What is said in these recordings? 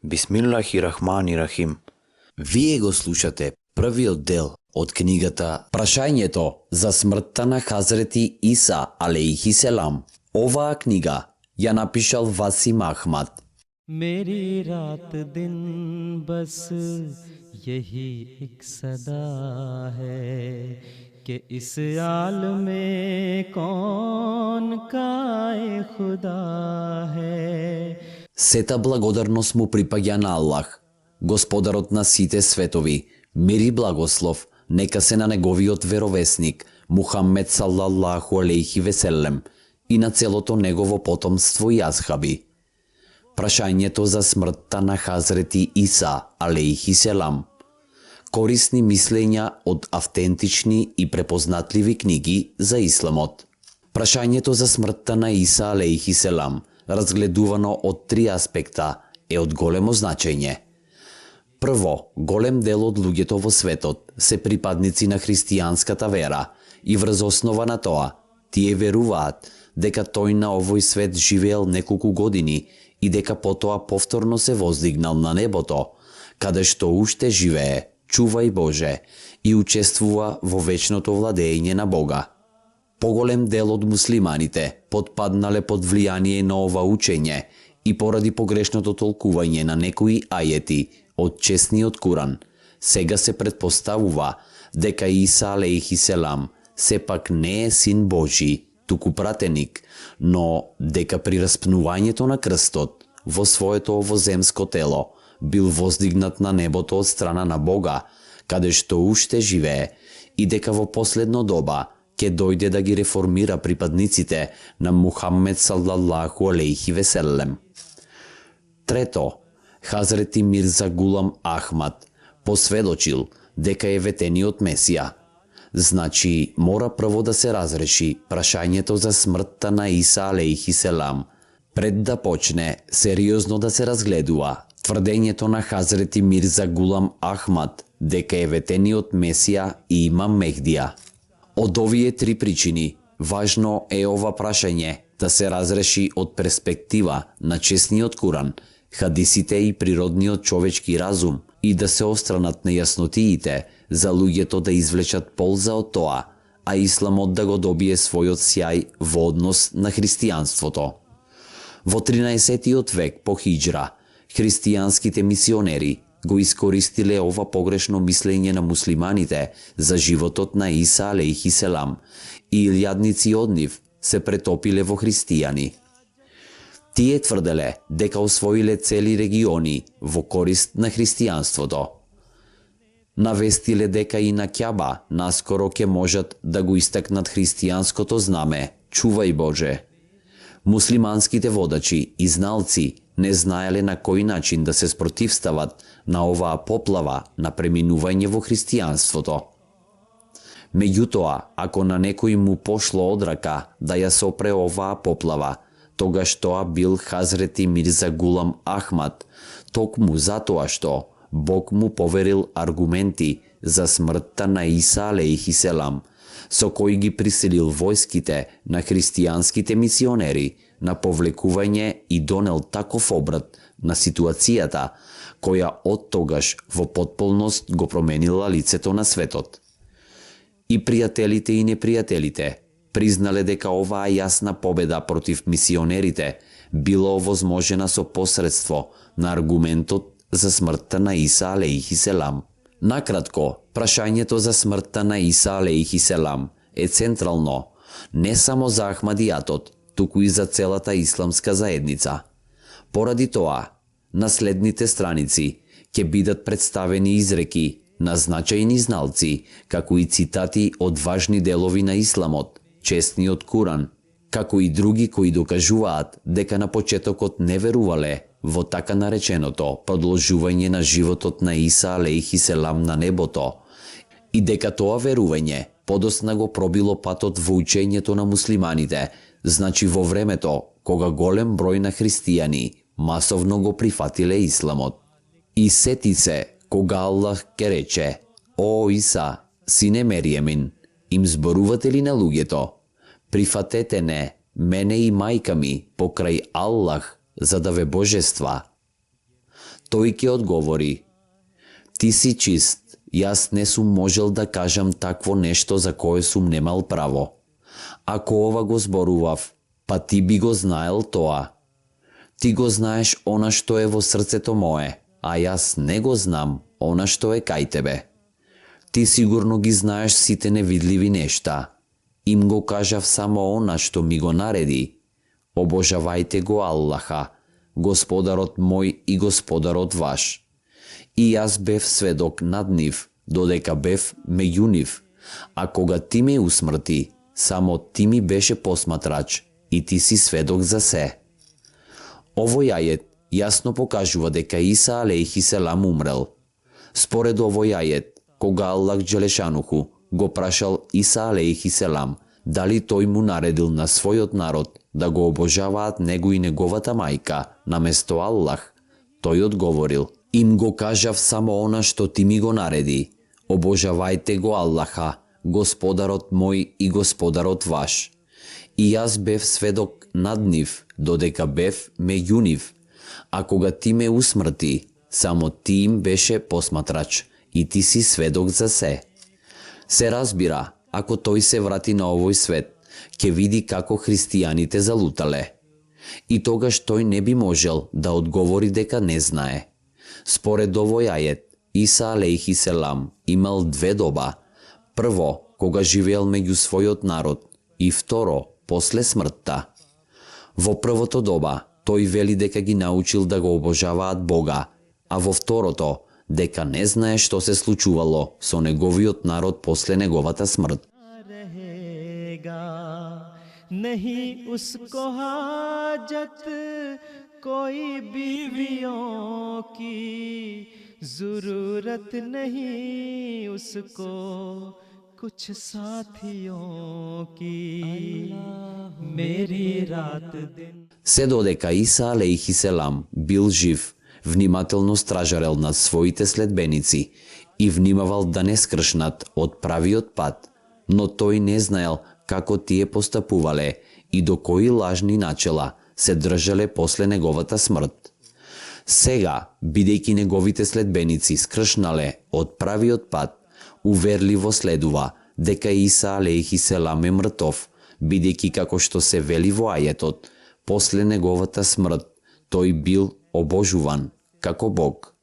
Бисмиллахи-рахмани-рахим. Вие го слушате првиот дел од книгата Прашањето за смртта на Хазрети Иса алейхи селам. Оваа книга ја напишал Васим Ахмад. मेरी रात दिन बस यही एक सदा है कि इस आलम में कौन काए खुदा है. Сета благодарност му припаѓа на Аллах, Господарот на сите светови. Мир и благослов нека се на неговиот веровесник Мухаммед салаллаху алейхи веселем и на целото негово потомство и асхаби. Прашањето за смртта на Хазрети Иса алейхи селам. Корисни мислења од автентични и препознатливи книги за исламот. Прашањето за смртта на Иса алейхи селам, разгледувано од три аспекта, е од големо значење. Прво, голем дел од луѓето во светот се припадници на христијанската вера и врз основа на тоа, тие веруваат дека тој на овој свет живеел неколку години и дека потоа повторно се воздигнал на небото, каде што уште живее, чувај Боже, и учествува во вечното владење на Бога. Поголем дел од муслиманите потпаднале под влијание на ова учење и поради погрешното толкување на некои ајети од честниот Куран, сега се предпоставува дека Иса алейхи селам сепак не е син Божи, туку пратеник, но дека при распнувањето на крстот во своето овоземско тело бил воздигнат на небото од страна на Бога, каде што уште живее, и дека во последно доба ќе дојде да ги реформира припадниците на Мухаммед салаллаху алейхи веселем. Трето, Хазрети Мирза Гулам Ахмад посведочил дека е ветениот Месија. Значи, мора прво да се разреши прашањето за смртта на Иса алейхи селам, пред да почне сериозно да се разгледува тврдењето на Хазрети Мирза Гулам Ахмад дека е ветениот Месија и имам Мехдија. Од овие три причини, важно е ова прашање да се разреши од перспектива на честниот Куран, хадисите и природниот човечки разум и да се остранат нејаснотиите за луѓето да извлечат полза од тоа, а исламот да го добие својот сјај во однос на христијанството. Во 13 век по хиџра, христијанските мисионери го искористиле ова погрешно мислење на муслиманите за животот на Иса алейхи селам и илјадници од нив се претопиле во христијани. Тие тврделе дека освоиле цели региони во корист на христијанството. Навестиле дека и на Ќаба наскоро ќе можат да го истакнат христијанското знаме, чувај Боже. Муслиманските водачи и зналци не знаеле на кој начин да се спротивстават на оваа поплава на преминување во христијанството. Меѓутоа, ако на некој му пошло од рака да ја сопре оваа поплава, тогаш тоа бил Хазрети Мирза Гулам Ахмад, токму затоа што Бог му поверил аргументи за смртта на Иса алейхи селам, со кои ги присилил војските на христијанските мисионери на повлекување и донел таков обрат на ситуацијата, која од тогаш во потполност го променила лицето на светот. И пријателите и непријателите признале дека оваа јасна победа против мисионерите било овозможена со посредство на аргументот за смртта на Иса алейхи селам. Накратко, прашањето за смртта на Иса алейхи селам е централно не само за Ахмадијатот, туку и за целата исламска заедница. Поради тоа, на следните страници ќе бидат представени изреки на значајни зналци, како и цитати од важни делови на исламот, честниот Куран, како и други кои докажуваат дека на почетокот не верувале во така нареченото продолжување на животот на Иса алейхи селам на небото и дека тоа верување подосна го пробило патот во учењето на муслиманите, значи во времето кога голем број на христијани масовно го прифатиле исламот. И сети се кога Аллах ке рече: "О Иса, сине Мериемин, им зборувате ли на луѓето? Прифатете не, мене и мајка ми, покрај Аллах, за да ве божества." Тој ќе одговори: Ти си чист, јас не сум можел да кажам такво нешто за кое сум немал право. Ако ова го зборував, па ти би го знаел тоа. Ти го знаеш она што е во срцето мое, а јас не го знам она што е кај тебе. Ти сигурно ги знаеш сите невидливи нешта. Им го кажав само она што ми го нареди. Обожавајте го Аллаха, Господарот мој и Господарот ваш. И јас бев сведок над нив, додека бев меѓу нив, а кога ти ме усмрти, само ти ми беше посматрач и ти си сведок за се. Овој ајет јасно покажува дека Иса алейхи селам умрел. Според овој ајет, кога Аллах Джелешануху го прашал Иса алейхи селам дали тој му наредил на својот народ да го обожаваат него и неговата мајка наместо Аллах, тој одговорил: Им го кажав само она што ти ми го нареди. Обожавајте го Аллаха, Господарот мој и Господарот ваш. И јас бев сведок над нив, додека бев меѓу нив, а кога ти ме усмрти, само ти им беше посматрач и ти си сведок за се. Се разбира, ако тој се врати на овој свет, ќе види како христијаните залутале. И тогаш тој не би можел да одговори дека не знае. Според овој ајет, Иса алейхи селам имал две доба. Прво, кога живеел меѓу својот народ, и второ, после смртта. Во првото доба, тој вели дека ги научил да го обожаваат Бога, а во второто, дека не знае што се случувало со неговиот народ после неговата смрт. नहीं उसको हाजत कोई बीवियों की जरूरत नहीं उसको कुछ साथियों की मेरी रात दिन. Се додека Иса алейхи селам бил жив, внимателно стражарел над своите следбеници и внимавал да не скршнат од правиот пат, но тој не знаел како тие постапувале и до кои лажни начела се држале после неговата смрт. Сега, бидејќи неговите следбеници скршнале од правиот пат, уверливо следува дека Иса алейхи селам е мртов, бидејќи како што се вели во ајетот, после неговата смрт тој бил обожуван како Бог.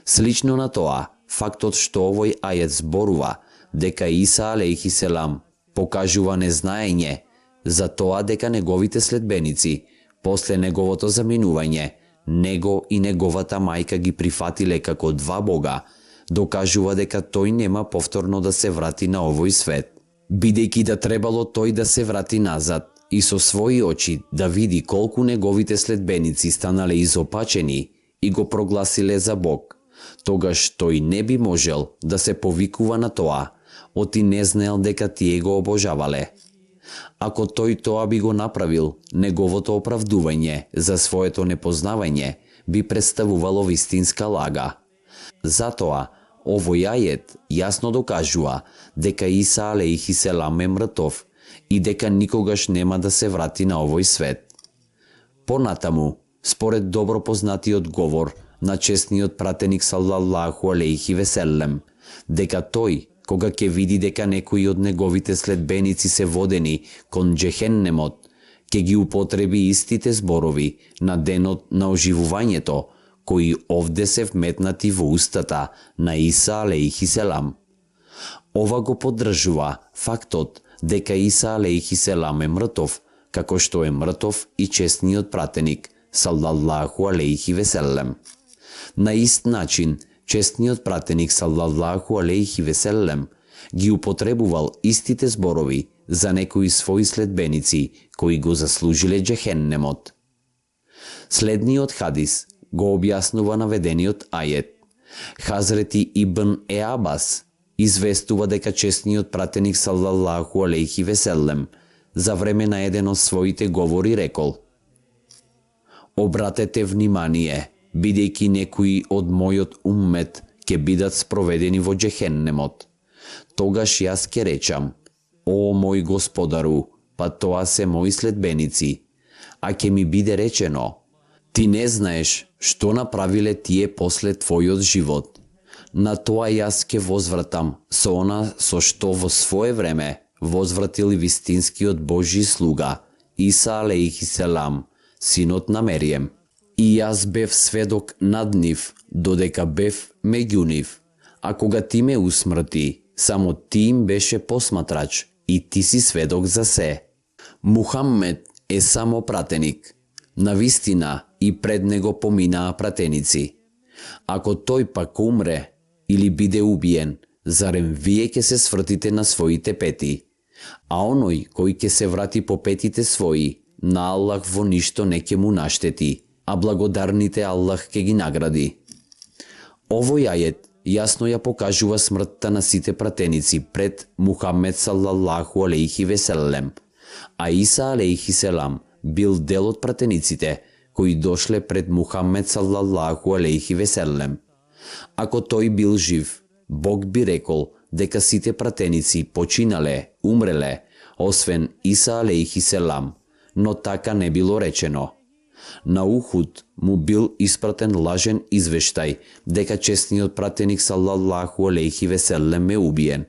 Слично на тоа, фактот што овој ајет зборува дека Иса алейхи селам покажува незнаење за тоа дека неговите следбеници, после неговото заминување, него и неговата мајка ги прифатиле како два бога, докажува дека тој нема повторно да се врати на овој свет. Бидејќи да требало тој да се врати назад и со своји очи да види колку неговите следбеници станале изопачени и го прогласиле за Бог, тогаш тој не би можел да се повикува на тоа, оти не знаел дека тие го обожавале. Ако тој тоа би го направил, неговото оправдување за своето непознавање би представувало вистинска лага. Затоа, овој ајет јасно докажува дека Иса алейхи селам е мртов и дека никогаш нема да се врати на овој свет. Понатаму, според добро познатиот говор на честниот пратеник салаллаху алейхи веселем, дека тој, кога ќе види дека некои од неговите следбеници се водени кон џехеннемот, ќе ги употреби истите зборови на денот на оживувањето, кои овде се вметнати во устата на Иса алейхи селам. Ова го поддржува фактот дека Иса алейхи селам е мртов, како што е мртов и честниот пратеник салаллаху алейхи веселем. На ист начин, честниот пратеник салаллаху алейхи веселем ги употребувал истите зборови за некои своји следбеници кои го заслужиле џехеннемот. Следниот хадис го објаснува наведениот ајет. Хазрети Ибн Абас известува дека честниот пратеник салаллаху алейхи веселем за време на еден од своите говори рекол: Обратете внимание, бидејќи некои од мојот уммет ќе бидат спроведени во џехеннемот. Тогаш јас ќе речам: О мој Господару, па тоа се мои следбеници. А ќе ми биде речено: Ти не знаеш Што направиле тие после твојот живот? На тоа јас ке возвратам со она со што во свое време возвратил вистинскиот Божји слуга, Иса алейхи селам, синот на Мерием. И јас бев сведок над нив, додека бев меѓу нив. А кога ти ме усмрти, само ти им беше посматрач и ти си сведок за се. Мухаммед е само пратеник. Навистина и пред него поминаа пратеници. Ако тој пак умре или биде убиен, зарем вие ќе се свртите на своите пети? А оној кој ќе се врати по петите своји, на Аллах во ништо не ќе му наштети, а благодарните Аллах ќе ги награди. Овој ајет јасно ја покажува смртта на сите пратеници пред Мухаммед салаллаху алейхи веселем, а Иса алейхи селам бил дел од пратениците кои дошле пред Мухаммед салаллаху алейхи веселем. Ако тој бил жив, Бог би рекол дека сите пратеници починале, умреле, освен Иса алейхи селам, но така не било речено. На Ухуд му бил испратен лажен извештај дека честниот пратеник салаллаху алейхи веселем е убиен.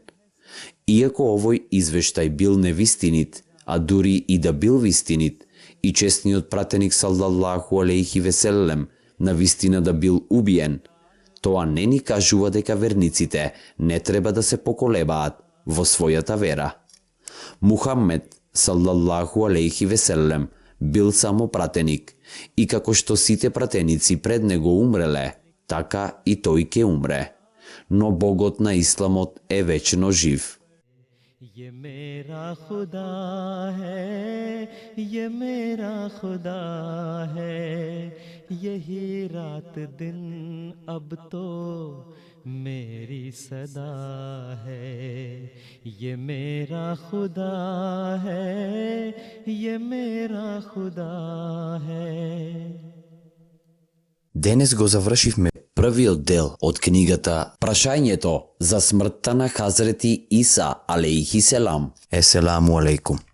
Иако овој извештај бил невистинит, а дури и да бил вистинит, и честниот пратеник салаллаху алейхи веселем на вистина да бил убиен, тоа не ни кажува дека верниците не треба да се поколебаат во својата вера. Мухаммед салаллаху алейхи веселем бил само пратеник, и како што сите пратеници пред него умреле, така и тој ќе умре. Но Богот на Исламот е вечно жив. ये मेरा खुदा है, ये मेरा खुदा है, यही रात दिन अब तो मेरी सदा है। ये मेरा खुदा है, ये मेरा खुदा है। Денес го завршивме првиот дел од книгата Прашањето за смртта на Хазрети Иса алейхи селам. Еселаму алейкум.